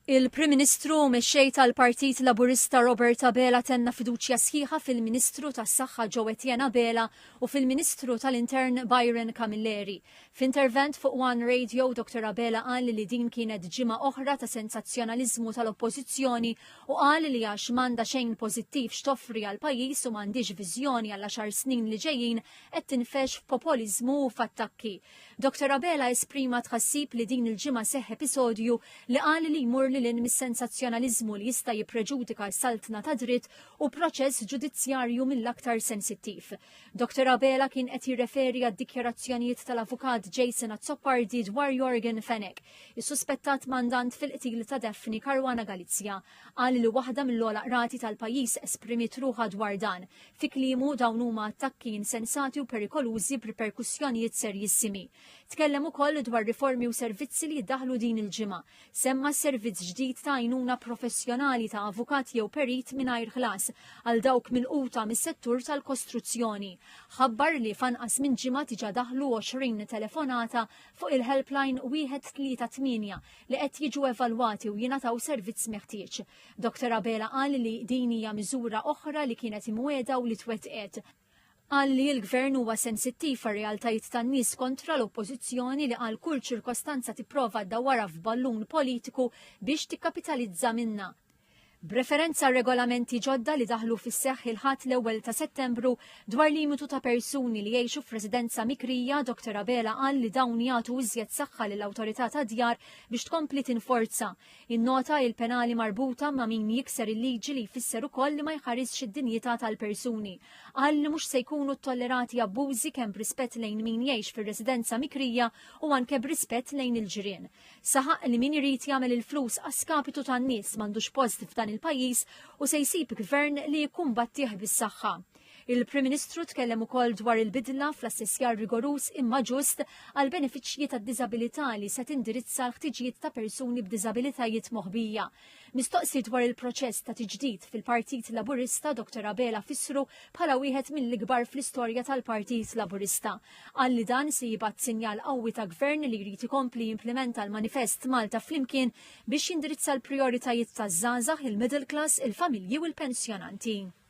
Il-Prim Ministru u Mexxej tal-Partit Laburista Robert Abela tenna fiduċja sħiħa fil-Ministru tas-Saħħa Joe Etienne Abela u fil-Ministru tal-Intern Byron Camilleri. F'intervent fuq One Radio, Dr Abela qal li din kienet ġimgħa oħra ta' sensazzjonaliżmu tal-Oppożizzjoni u qal li għax m'għandha xejn pożittiv x'toffri għall-pajjiż u m'għandhiex viżjoni għall-għaxar snin li ġejjin qed tinfexx f'popoliżmu u f'attakki. Dr Abela esprima tħassib li din il-ġimgħa seħħ episodju li qal li jmur lil hinn mis-sensazzjonaliżmu li jista' jippreġudika s-saltna ta' dritt u proċess ġudizzjarju mill-aktar sensittiv. Dr Abela kien qed jirreferi għad-dikjarazzjonijiet tal-avukat Jason Azzopardi dwar Yorgen Fenech, is-suspettat mandant fil-qtil ta' Daphne Caruana Galizia. Qal li waħda mill-ogħla qrati tal-pajjiż esprimiet ruħha dwar dan. Fi kliemu dawn huma attakki insensati u perikolużi b'riperkussjonijiet serjissimi. Tkellem ukoll dwar riformi u servizzi li jiddaħlu din il-ġimgħa. Semma servizz ġdid ta' għajnuna professjonali ta' avukat jew perit mingħajr ħlas għal dawk milquta mis-settur tal-kostruzzjoni. Ħabbar li f'anqas minn ġimgħa diġà daħlu 20 telefonata fuq il-helpline 138 li qed jiġu evalwati u jingħataw servizz meħtieġ. Dr Abela qal li din hija miżura oħra li kienet imwiegħda u li twettqet. Qal li l-Gvern huwa sensittiv għar-realtajiet tan-nies kontra l-Oppożizzjoni li għal kull ċirkostanza tipprova ddawwarha f'ballun politiku biex tikkapitalizza minnha. B'referenza għar-regolamenti ġodda li daħlu fis-seħħ il-Ħadd l-ewwel ta' Settembru dwar limitu ta' persuni li jgħixu f'residenza mikrija, Dr Abela qal li dawn jagħtu iżjed saħħa lill-Awtorità tad-Djar biex tkompli tinforza. Innota il-penali marbuta ma' min jikser il-liġi li jfisser ukoll li ma jħarisx id-dinjità tal-persuni. Qal li mhux se jkunu ttollerati abbużi kemm b'rispett lejn min jgħix fir-residenza mikrija u anke b'rispett lejn il-ġirien. Saħaq li min irid jagħmel il-flus għas-skapitu tan-nies m'għandux post f'dan il-pajjiż u se jsib gvern li jikkumbattih bis-saħħa. Il-Prim Ministru tkellem ukoll dwar il-bidla fl-assessjar rigoruż imma ġust għal benefiċċji tad-diżabilità li se tindirizza l-ħtiġijiet ta' persuni b'diżabilitajiet moħbija. Mistoqsi dwar il-proċess ta' tiġdid fil-Partit Laburista, Dr Abela fissru bħala wieħed mill-ikbar fl-istorja tal-Partit Laburista. Qal li dan se jibgħat sinjal qawwi ta' gvern li jrid ikompli jimplimenta l-manifest Malta Flimkien biex jindirizza l-prijoritajiet taż-żgħażagħ, il-middle class, il-familji u l-pensjonanti.